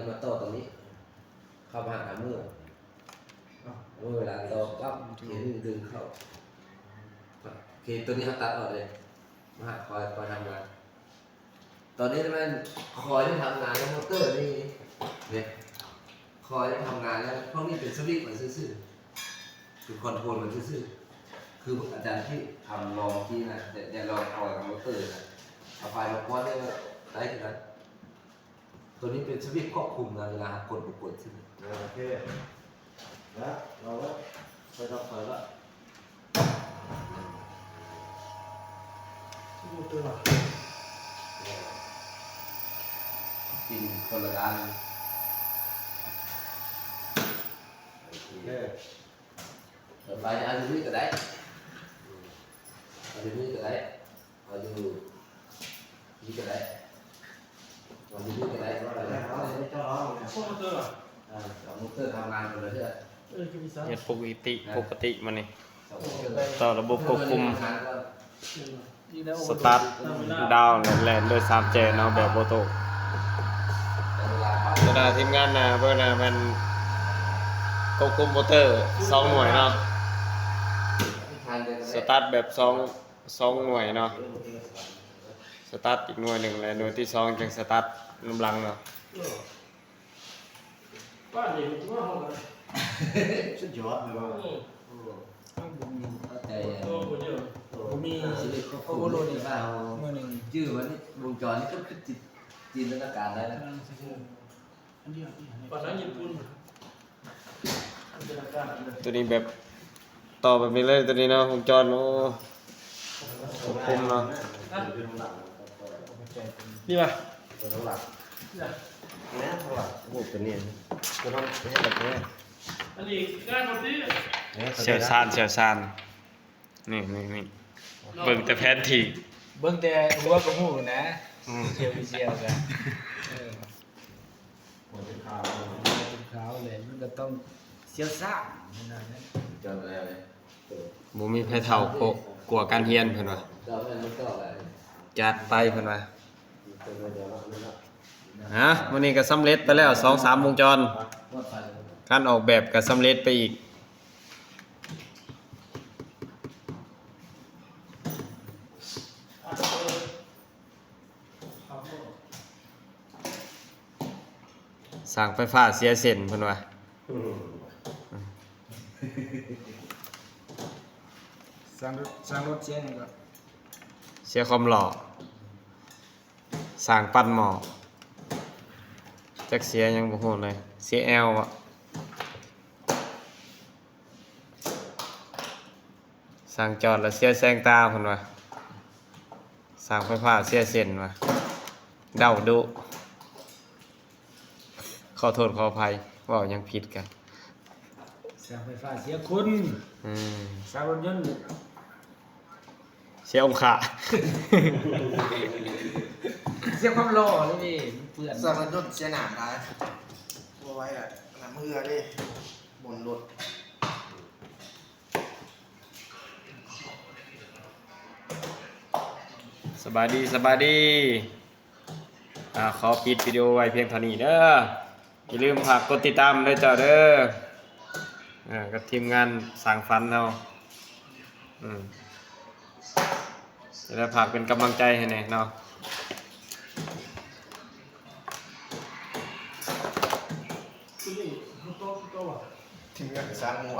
ມາຕໍ່ຕົງນີ້ ເຂົ້າມາຫາເມື່ອ ເມື່ອເວລາຕໍ່ປັບ ເຄນດຶງເຂົ້າ ເຄນຕົວນີ້ເຮົາຕັດອອກເດ້ ມາຫາຄອຍ ຄອຍທຳງານ. ຕອນນີ້ແມ່ນຄອຍໄດ້ທຳງານແລ້ວ ມໍເຕີນີ້ ເດ້ ຄອຍໄດ້ທຳງານແລ້ວ. ພວກນີ້ເປັນສະວິດໄວ້ຊື່ໆ ຄືຄອນໂທຣໄວ້ຊື່ໆ ຄືອາຈານທີ່ທຳລອງທີ່ນະ ແຕ່ລອງຄອຍກັບມໍເຕີນະ ເອົາໄຟມາກວດໄດ້ ໄດ້ຄືກັນ. ຕົວນີ້ເປັນສະວິດຄວບຄຸມນະ ເວລາເຮົາກົດບໍ່ກົດຊື່. ເອີ ໂອເຄ ແລ້ວ ເອົາລະ ໄປດັບໄຟລະ. ໂອ້ ຕົວ ເປັນຄົນລະດ້ານ. ໂອເຄ ເປີດໄຟ ເອົາຢູ່ນີ້ກໍໄດ້ ເອົາຢູ່ນີ້ກໍໄດ້. ເອົາຢູ່ນີ້ກໍໄດ້ ເອົາຢູ່ນີ້ກໍໄດ້ ເອົາມໍເຕີທຳງານກ່ອນເດີ. ເຮັດປົກກະຕິ ປົກກະຕິມານີ້ ຕໍ່ລະບົບຄວບຄຸມ ສະຕາດດາວ ແລ່ນໂດຍສາມແຈເນາະ ແບບໂອໂຕ້. ບັນດາທີມງານນະ ເບິ່ງນະ ແມ່ນຄວບຄຸມມໍເຕີສອງໜ່ວຍເນາະ ສະຕາດແບບສອງ ສອງໜ່ວຍເນາະ ສະຕາດອີກໜ່ວຍໜຶ່ງ ແລະໜ່ວຍທີສອງຈັ່ງສະຕາດນຳຫຼັງເນາະ. ປ້ານນີ້ມັນວ່າເຮົາກໍໄດ້ ສຸດຍອດເລີຍວ່າ ເອີ ເຮົາບໍ່ມີ ເຂົ້າໃຈ ບໍ່ມີຊີວິດຄອບຄົວ ມື້ໜຶ່ງຈື່ວ່ານີ້ວົງຈອນນີ້ກໍຄືຈິນ ຈິນຕະນາການໄດ້ນະ. ປານໜັງຍີ່ປຸ່ນ ໂຕນີ້ແບບຕໍ່ແບບນີ້ເລີຍ ໂຕນີ້ເນາະ ວົງຈອນ. ໂອ້ ຄວບຄຸມເນາະ ນີ້ວ່າ ໂອ້ ໂຕນີ້ ອັນນີ້ງານບໍ່ດີ ຊ່ຽວຊານ ຊ່ຽວຊານ. ນີ້ໆໆ ເບິ່ງແຕ່ແຜນທີ່ ເບິ່ງແຕ່ຫົວກໍຮູ້ນະ ອືມ ຊ່ຽວບໍ່ຊ່ຽວກະ ເອີ ຫົວເປັນຂາວ ເປັນຂາວແຫຼະ ມັນກໍຕ້ອງຊ່ຽວຊານນັ້ນແຫຼະ. ບໍ່ມີໃຜເຖົ້າ ກວ່າການຮຽນ ເພິ່ນວ່າ ຈັດໄປ ເພິ່ນວ່າ. ຮະ ມື້ນີ້ກໍສຳເລັດໄປແລ້ວສອງສາມວົງຈອນ ການອອກແບບກໍສຳເລັດໄປອີກ. ຊ່າງໄຟຟ້າເສຍເສັ້ນເພິ່ນວ່າ ຊ່າງລົດ ຊ່າງລົດເສຍຫຍັງກໍ ເສຍຄວາມຫຼໍ່. ຊ່າງປັ້ນໝໍ້ ຈັກເສຍຫຍັງບໍ່ຮູ້ເລີຍ ເສຍແອວບໍ? ຊ່າງຈອດລະເສຍແສງຕາເພິ່ນວ່າ ຊ່າງໄຟຟ້າເສຍເສັ້ນວ່າ ເດົາດຸ. ຂໍໂທດຂໍອະໄພ ເວົ້າຫຍັງຜິດກະ ຊ່າງໄຟຟ້າເສຍຄຸນ ອືມ ຊ່າງລົດຍົນ ເສຍອົງຄະ ເສຍຄວາມຫຼໍ່ເລີຍ ເປື້ອນ ຊ່າງລົດຍົນເສຍໜ້າຕາຍ ບໍ່ໄຫວລະ ນ້ຳເຫື່ອເດ້ ໝົນລົດ. ສະບາຍດີ ສະບາຍດີ. ອ່າ ຂໍປິດວິດີໂອໄວ້ພຽງເທົ່ານີ້ເດີ. ຢ່າລືມຝາກກົດຕິດຕາມເດີເຈົ້າເດີ ເອີ ກັບທີມງານສ້າງຝັນເຮົາ ອືມ ແລະ ຝາກເປັນກຳລັງໃຈໃຫ້ແດ່ເນາະ. ທີມງານສ້າງມົ້ວ.